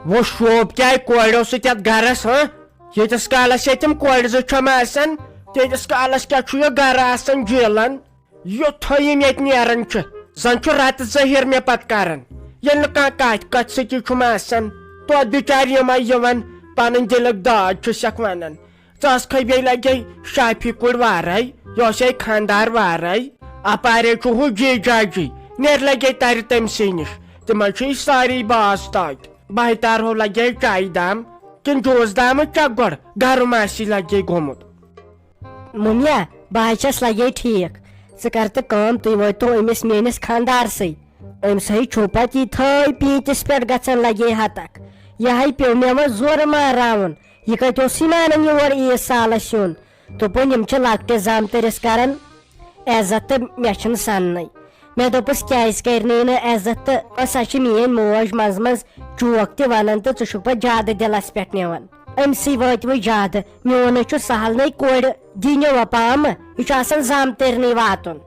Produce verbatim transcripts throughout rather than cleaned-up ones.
وۄنۍ شوٗب کیٛاہ کورٮ۪و سۭتۍ یتھ گرس، ہاں؟ ییٖتِس کالس ییٚتہِ یِم کورِ زٕ چھم آسان، تیٖتِس کالس کیٛاہ چھُ یہِ گرٕ آسان جیلان؟ یُتھُے یِم ییٚتہِ نیران چھِ، زن چھُ رتہٕ ظٲہِر مےٚ پتہٕ کران۔ ییٚلہِ نہٕ کانٛہہ کتھ کتھِ سۭتی چھُم آسان، توتہِ بِچارِ یِمے یِوان پنٕنۍ دِلٕکۍ داد چھُسکھ ونان۔ ژٕ ٲسکھے بیٚیہِ لگے شافی کُڑۍ وارے، یہِ اوسے خاندار وارے۔ اپارے چھُ ہُہ جی جاجی، نیرِ لگے ترِ تٔمۍ سٕے نِش۔ تِمے چھِ سٲری باز تاج۔ بہٕ ہاے تارہو لگے چایہِ دام، کِنہٕ جوٗس دامہٕ چکھ گۄڈٕ، گرم آسی لگے گوٚمُت۔ مُمیا، بہٕ حظ چھَس لگے ٹھیٖک۔ ژٕ کر تہٕ کٲم، تُہۍ وٲتِو أمِس میٲنِس خاندارسٕے۔ أمِس ہے چھُ پتہٕ یہِ تھٲے پیٖنتِس پٮ۪ٹھ گژھان لگے ہتکھ۔ یہِ ہے پیوٚو مےٚ وۄنۍ زورٕ ماراوُن۔ یہِ کتہِ اوسُے مانان یور عیٖد سالس یُن؟ دوٚپُن، یِم چھِ لۄکٹِس زامتٕرِس کران عزت تہٕ مےٚ چھُنہٕ سننٕے۔ مےٚ دوٚپُس، کیازِ کرِ نہٕ یہِ نہٕ عزت؟ تہٕ سۄ چھِ میٲنۍ موج منٛزٕ منٛزٕ چوک تہِ ونان تہٕ ژٕ چھُکھ پتہٕ زیادٕ دِلس پٮ۪ٹھ نِوان۔ أمۍ سٕے وٲتۍ وۄنۍ زیادٕ۔ میون ہے چھُ سہل نَے کورِ دِنہِ وۄپامہٕ، یہِ چھُ آسان زامتٕرنٕے واتُن۔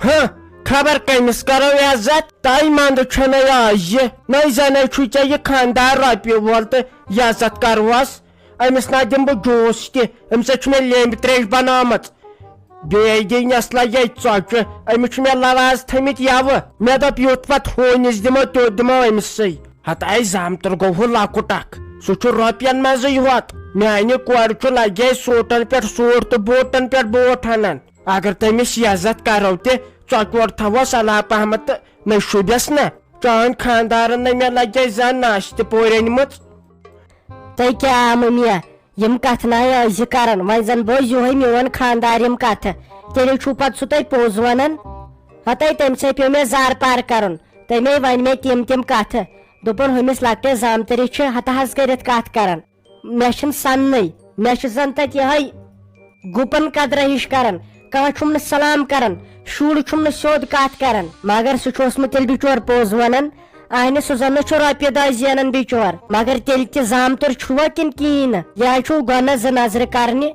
ہہ، خبر کٔمِس کرو عزت؟ تۄہہِ منٛدٕ چھُنَے آز یہِ۔ نَے زَنَے چھُے ژےٚ یہِ خانٛدار رۄپیہِ وول تہٕ عزت کروس۔ أمِس نہ دِمہٕ بہٕ جوٗس تہِ، أمِس ہے چھُ مےٚ لیٚمبۍ ترٛیش بنٲومٕژ۔ بیٚیہِ دِنَس لگے ژۄچہِ، أمِس چھُ مےٚ لواز تھٲمٕتۍ یَوٕ۔ مےٚ دوٚپ، یُتھ پتہٕ ہوٗنِس دِمو، تیُتھ دِمو أمِسٕے۔ ہتاے زامتٕر گوٚو ہُہ لۄکُٹ اکھ، سُہ چھُ رۄپین منٛزٕے ہوت۔ میانہِ کورِ چھُ لگے سوٗٹن پٮ۪ٹھ سوٗٹ تہٕ بوٗٹن پٮ۪ٹھ بوٗٹ ہنان۔ اگر تٔمِس عزت کرو تہِ، ژۄچہِ وور تھاوو صلاح پہمتھ تہٕ نہ شوٗبٮ۪س نہ۔ چٲنۍ خاندارن نہ مےٚ لگے زن ناشتہٕ پورۍ أنمٕژ۔ تۄہہِ کیٛاہ آو مٔمی؟ یِم کتھٕ نہ ٲسۍ کران، وۄنۍ زن بوز یِہوے میون خاندار یِم کتھٕ، تیٚلہِ چھُو پتہٕ سُہ تۄہہِ پوٚز ونان؟ ہتے تٔمۍ سٕے پیوٚو مےٚ زار پار کرُن، تٔمے ونہِ مےٚ تِم تِم کتھٕ، دوٚپُن، ہُمِس لۄکٹِس زامتٕرِس چھِ ہتہٕ حظ کٔرِتھ کتھ کران۔ مےٚ چھُنہٕ سننٕے، مےٚ چھُ زن تتہِ یِہوے گُپن قدرہ ہِش کران، کانٛہہ چھُم نہٕ سلام کران، شُر چھُم نہٕ سیوٚد کتھ کران، مگر سُہ چھُ اوسمُت تیٚلہِ بِچور پوٚز ونان، اہنہِ سُہ زن نہٕ چھُ رۄپیہِ دہ زینان بِچور، مگر تیٚلہِ تہِ زامتُر چھُوا کِنہٕ کِہیٖنۍ نہٕ؟ یہِ حظ چھُو گۄناہ زٕ نظرِ کرنہِ۔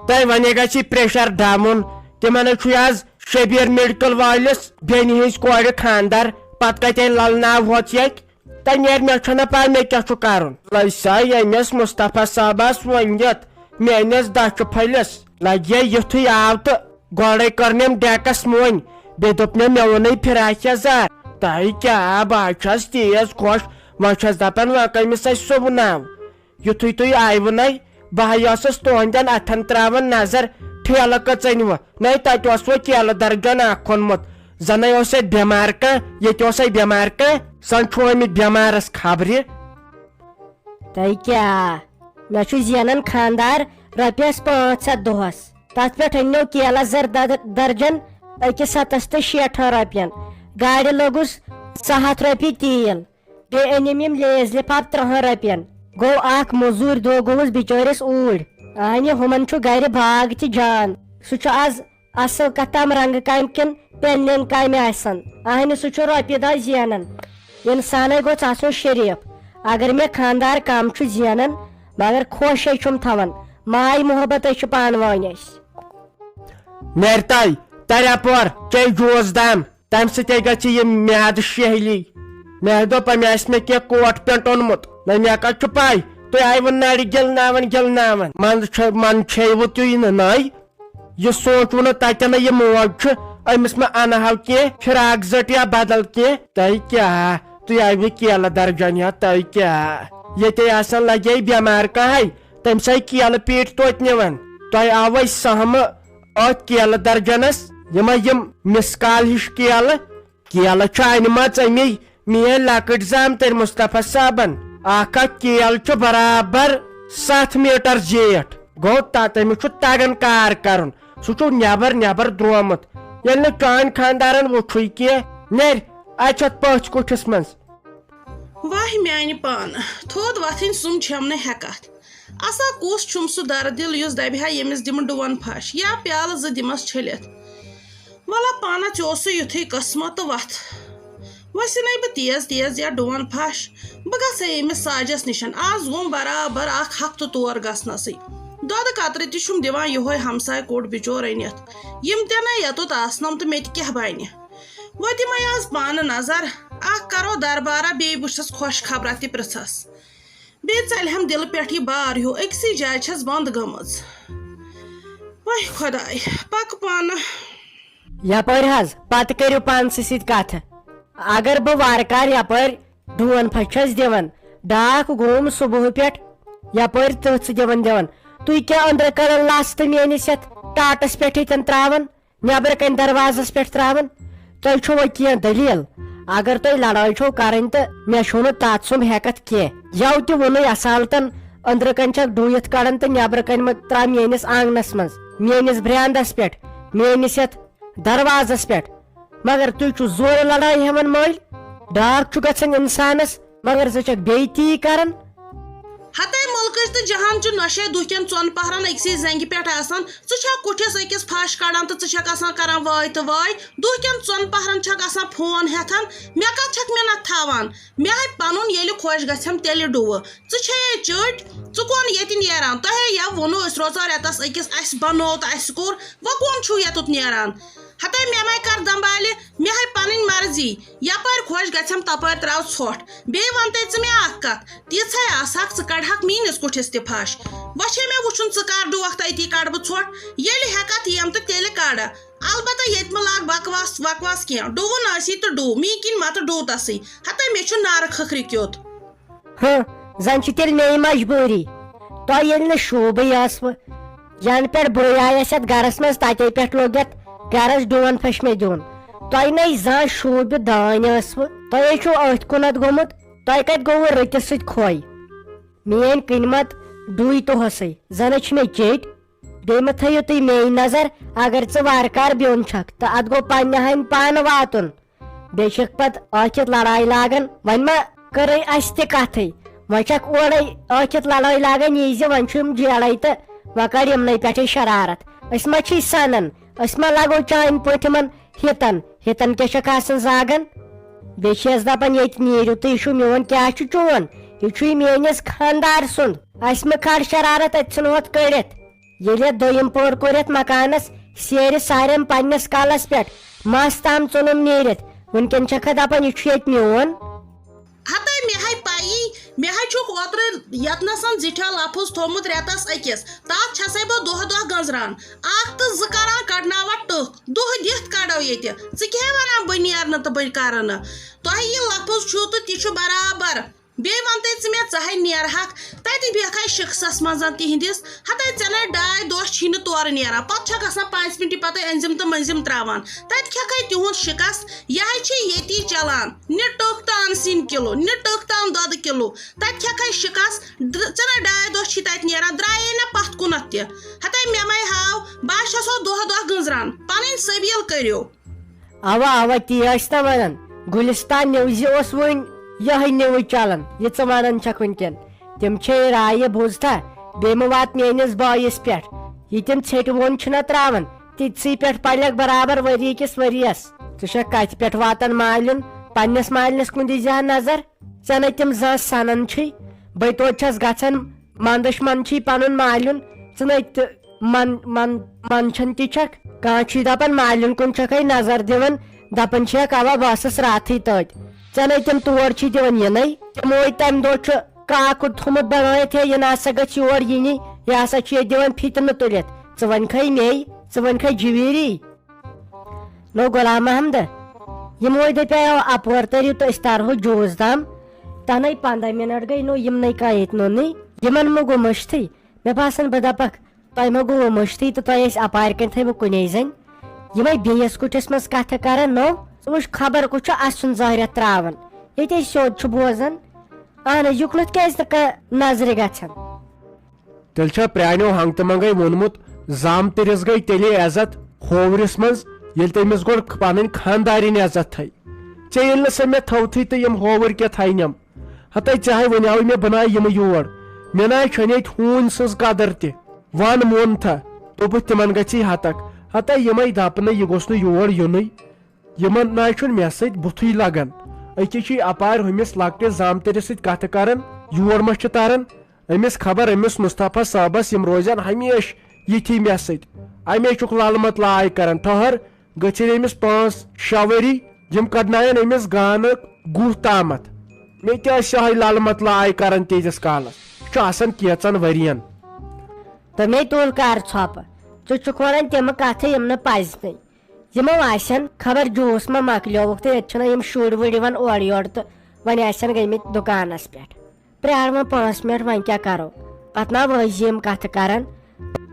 تۄہہِ ونے گژھِ یہِ پریشر ڈامُن، تِمن حظ چھُ آز شبیر میڈیکل وٲلِس بیٚنہِ ہٕنٛز کورِ خاندر، پتہٕ کتہِ للناو ہوت ییٚتہِ؟ تۄہہِ نیرِ مےٚ چھُنہٕ پَے مےٚ کیٛاہ چھُ کَرُن۔ لَجہِ سا ییٚمِس مُصطفیٰ صٲبَس ؤنِتھ میٛٲنِس دَچھِ پھٔلِس لَگہِ ہے یُتھُے آو تہٕ گۄڈَے کٔرنَم ڈٮ۪کَس مۄنۍ۔ بیٚیہِ دوٚپ مےٚ، مےٚ ووٚنُے فراق یَزار۔ تۄہہِ کیٛاہ، بہٕ حظ چھَس تیز خۄش، وۄنۍ چھَس دَپان وۄنۍ کٔمِس اَسہِ سُبناو۔ یُتھُے تُہۍ آیوٕ نَے، بہٕ ہَے ٲسٕس تُہنٛدٮ۪ن اَتھَن ترٛاوان نظر، ٹھیلہٕ کٔژ أنۍوٕ؟ نَے تَتہِ اوسوٕ کیلہٕ درجن اکھ اوٚنمُت۔ زَنَے اوس اَتہِ بٮ۪مار کانٛہہ، ییٚتہِ اوس اَتہِ بٮ۪مار کانٛہہ۔ زَن چھُ آمٕتۍ بٮ۪مارَس خبرِ۔ تۄہہِ کیٛاہ؟ مےٚ چھُ زینان خانٛدار رۄپیَس پانٛژھ ہَتھ دۄہَس۔ تَتھ پٮ۪ٹھ أنِو کیلہٕ زر در-، درجن أکِس ہَتَس تہٕ شیٹھَن رۄپیَن۔ گاڑِ لوٚگُس زٕ ہَتھ رۄپیہِ تیٖل۔ بیٚیہِ أنِم یِم لیز لِفاف ترٛہَن رۄپیَن۔ گوٚو اکھ مٔزوٗرۍ دۄہ گوٚوُس بِچٲرِس اوٗرۍ۔ اہنہِ ہُمَن چھُ گرِ باغ تہِ جان۔ سُہ چھُ از اصل کتھ تام رنگہٕ کامہِ کِنہٕ پینلِنگ کامہِ آسان۔ اہنہِ سُہ چھُ رۄپیہِ دہ زینان۔ انسانَے گوٚژھ آسُن شریٖف۔ اگر مےٚ خانٛدار کم چھُ زینان، مگر خۄش ہے چھُم تھاوان۔ ماے محبت ہے چھُ پانہٕ وٲنۍ اَسہِ۔ نیرتاے، تریا پور، چے جوس دام۔ تمہِ سۭتۍ گژھِ یہِ میادٕ شہلی۔ مےٚ دوٚپ، أمۍ آسہِ مےٚ کینٛہہ کوٹ پینٹ اوٚنمُت۔ نہ، مےٚ کتھ چھُ پاے؟ تُہۍ آیوٕ نرِ گِلناوان گِلناوان۔ منٛزٕ چھے، منٛزٕ چھیوٕ تُہۍ نہٕ نٔے۔ یہِ سونٛچوٕ نہٕ تتٮ۪ن یہِ موج چھُ، أمِس ما انہو کینٛہہ فراک زٔٹ یا بدل کینٛہہ۔ تۄہہِ کیٛاہ؟ تُہۍ آیوٕ کیلہٕ درجن ہٮ۪تھ، تۄہہِ کیٛاہ؟ ییٚتے آسان لگے بٮ۪مار کانٛہہ۔ تٔمۍ سٕے کیلہٕ پیٖٹۍ توتہِ نِوان۔ تۄہہِ آوے سہمہٕ أتھۍ کیلہٕ درجنس؟ یِمے یِم مِس کال ہِش کیلہٕ۔ کیلہٕ چھِ انِمژ أمی میٲنۍ لۄکٕٹۍ زامتٕرۍ مصطفیٰ صٲبن۔ اکھ اکھ کیل چھُ برابر ستھ میٹر زیٹھ۔ گوٚو تا-، تٔمِس چھُ تگان کار کرُن۔ سُہ چھُ نٮ۪بر نٮ۪بر درٛومُت۔ ییٚلہِ نہٕ چٲنۍ خانٛدارن وُچھُے کینٛہہ، نیرِ اَتہِ چھُ اَتھ پٔژھۍ کُٹھِس منٛز۔ واہ میانہِ پانہٕ، تھوٚد وۄتھٕنۍ سُم چھَم نہٕ ہٮ۪کتھ۔ اسا کُس چھُم سُہ دردِل یُس دَبہِ ہا ییٚمِس دِمہٕ ڈُوَن پھش یا پیالہٕ زٕ دِمَس چھٔلِتھ؟ وَلہ پانہ ژےٚ اوسُے یُتھُے قٕسمت تہٕ وَتھ۔ وۄنۍ سِنے بہٕ تیز تیز یا ڈُوَن پھش۔ بہٕ گژھٕ ہے أمِس ساجَس نِشَن۔ آز گوٚم برابر اَکھ ہفتہٕ تور گژھنَسٕے۔ دۄدٕ قطرٕ تہِ چھُم دِوان یِہوٚے ہمساے کوٚٹ بِچور أنِتھ۔ یِم تہِ نَے یَتُتھ آسنَم تہٕ مےٚ تہِ کیٛاہ بَنہِ؟ وۄنۍ دِمَے آز پانہٕ نظر۔ اَکھ کرو دربارہ، بیٚیہِ وٕچھس خۄش خبرا تہِ پرژھس۔ بیٚیہِ ژلہِ ہم دِلہٕ پٮ۪ٹھ یہِ بار ہیوٗ، أکسٕے جایہِ چھس بنٛد گٔمٕژ۔ وای خۄداے، پکہٕ پانہٕ۔ یپٲرۍ حظ، پتہٕ کٔرِو پانسٕے سۭتۍ کتھٕ۔ اگر بہٕ وارٕ کارٕ یپٲرۍ ڈون پھش چھس دِوان، ڈاکھ گوٚوُم صبحہٕ پٮ۪ٹھ یپٲرۍ تٔژھ دِوان دِوان۔ تُہۍ کیٛاہ أنٛدرٕ کڑان لژھ تہٕ میٲنِس یتھ ٹاٹس پٮ۪ٹھ ییٚتٮ۪ن تراوان؟ نیبرٕ کنہِ دروازس پٮ۪ٹھ تراوان۔ تۄہہِ چھُوا کینٛہہ دٔلیٖل؟ اگر تۄہہِ لڑٲے چھو کرٕنۍ تہٕ مےٚ چھُو نہٕ تتھ سُمب ہٮ۪کتھ کینٛہہ۔ یَوٕ تہِ ووٚنُے اصالتن، أنٛدرٕ کنہِ چھکھ ڈُوِتھ کڑان تہٕ نیبرٕ کنہِ مہ تراو میٲنِس آنگنس منٛز، میٲنِس برینڈس پٮ۪ٹھ، میٲنِس یتھ دروازس پٮ۪ٹھ۔ مگر تُہۍ چھِو زورٕ لڑٲے ہٮ۪وان مٔلۍ۔ ڈاکھ چھُ گژھان انسانس، مگر ژٕ چھکھ بے عزتی کران۔ ہتے مُلکٕچ تہٕ جہانچہِ نۄشہِ دُہ کٮ۪ن ژۄن پہرن أکسٕے زنگہِ پٮ۪ٹھ آسان۔ ژٕ چھکھ کُٹھِس أکِس پھش کڑان تہٕ ژٕ چھکھ آسان کران واے تہٕ واے۔ دُہ کٮ۪ن ژۄن پہرن چھکھ آسان فون ہٮ۪تھن۔ مےٚ کتھ چھکھ مِنت تھاوان؟ مےٚ ہے پنُن ییٚلہِ خۄش گژھٮ۪م تیٚلہِ ڈُوٕ۔ ژٕ چھے یے چٔٹۍ، ژٕ کون ییٚتہِ نیران؟ تۄہے یا ووٚنوُ أسۍ روزو رٮ۪تس أکِس، اسہِ بنوو تہٕ اسہِ کوٚر، وۄنۍ کون چھُو ییٚتُتھ نیران؟ ہتے مےٚ مَے کر دمبالہِ، مےٚ ہے پنٕنۍ مرضی، یپٲرۍ خۄش گژھٮ۪م تپٲرۍ تراو ژھۄٹھ۔ بیٚیہِ ونتے ژٕ مےٚ اکھ کتھ، تیٖژے آسہٕ ہکھ ژٕ کڑہکھ میٲنِس کُٹھِس تہِ پھش۔ وۄنۍ چھے مےٚ وٕچھُن ژٕ کر ڈُوکھ تہٕ أتی کڑٕ بہٕ ژھۄٹھ، ییٚلہِ ہٮ۪کتھ یِم تہٕ تیٚلہِ کڑٕ۔ البتہ ییٚتہِ مہ لاگ بکواس وکواس کینٛہہ، ڈُوُن ٲسی تہٕ ڈُو، میٲنۍ کِنۍ مہ تہٕ ڈُو تسٕے۔ ہتے مےٚ چھُ نارٕ کھکھرِ کیُتھ۔ ہہ، زن چھِ تیٚلہِ مے مجبوٗری۔ تۄہہِ ییٚلہِ نہٕ شوٗبٕے ٲسوٕ، ینہٕ پٮ۪ٹھ بٕے آیس یتھ گرس منٛز، تتے پٮ۪ٹھ لوٚگ یتھ گرس ڈون پھش مےٚ دیُن۔ تۄہہِ نے زانٛہہ شوٗبہِ دٲنۍ ٲسوٕ، تۄہے چھُو أتھۍ کُنتھ گوٚمُت۔ تۄہہِ کتہِ گوٚوٕ رٕتِس سۭتۍ کھوے؟ میٲنۍ کٕنمت ڈُے تُہسٕے، زنہٕ چھِ مےٚ چیٚٹۍ۔ بیٚیہِ مہ تھٲیِو تُہۍ مے نظر، اگر ژٕ وارٕ کارٕ بیوٚن چھکھ، تہٕ اتھ گوٚو پننہِ ہنہِ پانہٕ واتُن۔ بیٚیہِ چھکھ پتہٕ ٲکھِتھ لڑایہِ لاگان۔ وۄنۍ ما کٔرٕے اسہِ تہِ کتھٕے؟ وۄنۍ چھکھ اورے ٲکھِتھ لڑٲے لاگان، یہِ زِ وۄنۍ چھُ یِم جیڑے تہٕ وۄنۍ کڑِ یِمنٕے پٮ۪ٹھے شرارت۔ أسۍ ما چھِی سنان؟ أسۍ ما لگو چانہِ پٲٹھۍ یِمن ہِتن؟ ہِتن کیٛاہ چھکھ آسان زاگان؟ بیٚیہِ چھِ أسۍ دپان، ییٚتہِ نیٖرِو تہٕ یہِ چھُ میون، کیٛاہ چھُ چون؟ یہِ چھُے میٲنِس خانٛدار سُنٛد۔ اسہِ مہٕ کھال شرارت، أتۍ ژھٕنہوتھ کٔڑِتھ۔ ییٚلہِ یتھ دوٚیِم پور کوٚر یتھ مکانس سیرِ سارٮ۪ن پننِس کلس پٮ۪ٹھ، مس تام ژوٚنُم نیٖرِتھ۔ وٕنکٮ۪ن چھکھا دپان، یہِ چھُ ییٚتہِ میون؟ ہتے مےٚ ہے پَیی، مےٚ ہے چھُکھ اوترٕ یتنسن زِٹھیو لفظ تھوٚومُت رٮ۪تس أکِس، تتھ چھسے بہٕ دۄہ دۄہ گٔنزران۔ اکھ تہٕ زٕ کران کڑناوتھ ٹٕکھ، دۄہ دِتھ کڑو ییٚتہِ۔ ژٕ کیٛاہ ونان، بہٕ نیرٕ نہٕ تہٕ بہٕ کرٕ نہٕ؟ تۄہہِ یہِ لفظ چھُو تہٕ تہِ چھُ برابر۔ بیٚیہِ وَن تہٕ ژٕ مےٚ، ژٕ ہے نیرہکھ تَتہِ، بیٚہکھ ہے شِکسَس منٛز تِہِنٛدِس۔ ہَتَے ژےٚ نے ڈاے دۄہ چھی نہٕ تورٕ نیران، پَتہٕ چھَکھ آسان پانٛژِ مِنٹہِ پَتَے أنزِم تہٕ مٔنزِم ترٛاوان۔ تَتہِ کھٮ۪کھ ہے تِہُنٛد شِکَس، یہِ ہے چھِ ییٚتی چَلان۔ نہِ ٹٔک تہٕ اَن سِنۍ کِلوٗ، نہِ ٹٔک تہٕ اَن دۄدٕ کِلوٗ۔ تَتہِ کھٮ۪کھ ہے شِکَس، دِ-، ژےٚ نے ڈاے دۄہ چھی تَتہِ نیران، درٛایے نہ پَتھ کُنَتھ تہِ۔ ہَتَے مےٚ مَے ہاو، بہٕ ہا چھَسو دۄہ دۄہ گٔنٛزران، پَنٕنۍ سٔبیٖل کٔرِو۔ اوا اوا، تی ٲسۍ نا ونان۔ گُلستان نِوزِ اوس وُنہِ یہے نِوٕز چلان، یہِ ژٕ ونان چھکھ وُنکٮ۪ن۔ تِم چھے رایہِ بوٗزتھا، بیٚیہِ مہٕ وات میٲنِس بٲیِس پٮ۪ٹھ۔ یہِ تِم ژھیٚٹہِ ووٚن چھُنہ تراوان، تِتسٕے پٮ۪ٹھ پلٮ۪کھ برابر ؤری کِس ؤریس۔ ژٕ چھکھ کتھِ پٮ۪ٹھ واتان مالِیُن، پننِس مالِنِس کُن دِزِ ہا نظر۔ ژےٚ نے تِم زانٛہہ سنان چھُے۔ بے توتہِ چھس گژھان، مندش من چھُے پنُن مالِیُن۔ ژٕ نے تہِ من، من، من چھن تہِ چھکھ۔ کانٛہہ چھُے دپان مالِیُن کُن چھکھے نظر دِوان، دپان چھکھ اوا بہٕ ٲسٕس راتھٕے تٔتۍ۔ ژےٚ نے تِم تور چھُے دِوان یِنَے۔ تِمو ہے تمہِ دۄہ چھُ کاکُد تھوٚمُت بنٲیِتھ ہے، یہِ نسا گژھِ یور یِنی، یہِ ہسا چھُ ییٚتہِ دِوان فِتنہٕ تُلِتھ۔ ژٕ ونکھے مے، ژٕ ونکھے جویٖری۔ نو غلام محمد، یِمو دپیو اپور تٔرِو تہٕ أسۍ ترہو جوز تام۔ تنَے پنٛداہ منٹ گٔے، نو یِمنٕے کانٛہہ ییٚتہِ نوٚنٕے۔ یِمن مہ گوٚو مٔشتھٕے۔ مےٚ باسان بہٕ دپکھ، تۄہہِ مہ گوٚو مٔشتھٕے تہٕ تۄہہِ ٲسۍ اپارِ کِنۍ تھٲومٕتۍ کُنے زٔنۍ۔ یِمے بیٚیِس کُٹھِس منٛز کتھٕ کران، نو ژٕ وٕچھ خبر کُس چھُ اسہِ سُنٛد ظٲہرت تراوان۔ ییٚتہِ أسۍ سیوٚد چھُ بوزان۔ اہن حظ، یُکنُتھ کیازِ نہٕ کانٛہہ نظرِ گژھان؟ تیٚلہِ چھا پرٛانیو ہنٛگتہٕ منٛگَے ووٚنمُت، زامتٕرِس گٔے تیٚلے عزت کھوورِس منٛز، ییٚلہِ تٔمِس گۄڈٕ پنٕنۍ خانٛدارِنۍ عزت تھٲے۔ ژےٚ ییٚلہِ نہٕ سۄ مےٚ تھٲوتھٕے تہٕ یِم ہووٕرۍ کیٛاہ تھاینٮ۪م؟ ہتے ژےٚ ہاے وَنیٛاوُے مےٚ بہٕ ناے یِمہٕ یور۔ مےٚ ناے چھَنے ہوٗنۍ سٕنٛز قدر تہِ۔ وَن مون تھا، دوٚپُتھ تِمن گژھی ہتک۔ ہتے یِمے دپنہٕ یہِ گوٚژھ نہٕ یور یُنٕے۔ یِمن ناے چھُنہٕ مےٚ سۭتۍ بُتھٕے لگان۔ أکِس چھُے اپارِ ہُمِس لۄکٹِس زامتٕرِس سۭتۍ کتھٕ کران، یور ما چھُ تران؟ أمِس خبر أمِس مصطفیٰ صٲبس یِم روزن ہمیشہِ یِتھی مےٚ سۭتۍ۔ امے چھُکھ للمت لاے کران۔ ٹھٔہر، گٔژھِنۍ أمِس پانٛژھ شےٚ ؤری، یِم کڑناین أمِس گانہٕ گُہہ تامتھ۔ مےٚ تہِ ٲسۍ یِہوٚے للہٕ مۄکلاے کران تیٖتِس کالس۔ یہِ چھُ آسان کینٛژن ؤرین۔ تہٕ مےٚ تُل کر ژھۄپہٕ۔ ژٕ چھُکھ ونان تِمہٕ کتھٕ یِم نہٕ پزنٕے۔ یِمو آسن خبر جوٗس ما مۄکلیووُکھ تہٕ ییٚتہِ چھِنہٕ یِم شُرۍ وُرۍ یِوان اورٕ یورٕ تہٕ وۄنۍ آسن گٔمٕتۍ دُکانس پٮ۪ٹھ۔ پرٛار وۄنۍ پانٛژھ منٹ، وۄنۍ کیٛاہ کرو؟ پتہٕ نا وٲج یِم کتھٕ کران،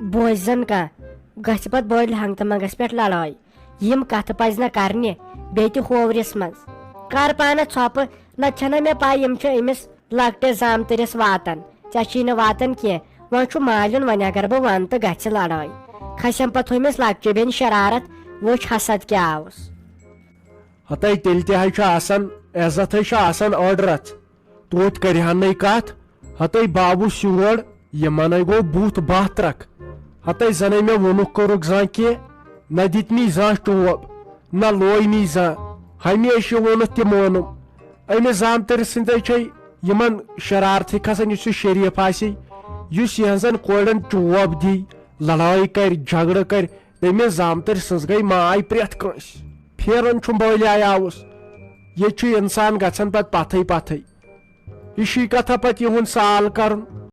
بوزِ زن کانٛہہ، گژھِ پتہٕ بٔڑۍ ہنٛگتہٕ منٛگس پٮ۪ٹھ لڑٲے۔ یِم کتھٕ پزِ نہ کرنہِ، بیٚیہِ تہِ ہوورِس منٛز۔ کر پانس ژھۄپہٕ، نتہٕ چھنہ مےٚ پاے یِم چھِ أمِس لۄکٹِس زامتٕرِس واتان، ژےٚ چھی نہٕ واتان کینٛہہ۔ وۄنۍ چھُ مالیُن، وۄنۍ اگر بہٕ ونہٕ تہٕ گژھِ لڑٲے۔ کھسٮ۪م پتہٕ ہُمِس لۄکچہِ بیٚنہِ شرارت، وٕچھ حسد کیٛاہ آوُس۔ ہتے تیٚلہِ تہِ حظ چھُ آسان، عزت حظ چھُ آسان أڑ رژھ۔ توتہِ کرِ ہا نَے کتھ۔ ہتے بہٕ آوُس یور، یِمن ہے گوٚو بُتھ باہ ترکھ۔ ہتے زنے مےٚ ووٚنُکھ کوٚرُکھ زانٛہہ کینٛہہ، نہ دِتۍ مےٚ زانٛہہ ٹوب، نہ لوے مےٚ زانٛہہ۔ ہمیشہِ ووٚنُتھ تہِ مونُم۔ أمِس زامتٕرۍ سٕنٛدے چھے یِمن شرارتھٕے کھسان، یُس یہِ شریٖف آسہِ، یُس یِہنٛزن کورٮ۪ن ٹوب دی، لڑٲے کرِ، جھگڑٕ کرِ، تٔمِس زامتٕرۍ سٕنٛز گٔے ماے پرٛٮ۪تھ کٲنٛسہِ۔ پھیران چھُم بٲلۍ آیاوُس۔ ییٚتہِ چھُ انسان گژھان پتہٕ پتھٕے پتھٕے۔ یہِ چھُے کتھا پتہٕ یِہُنٛد سال کرُن۔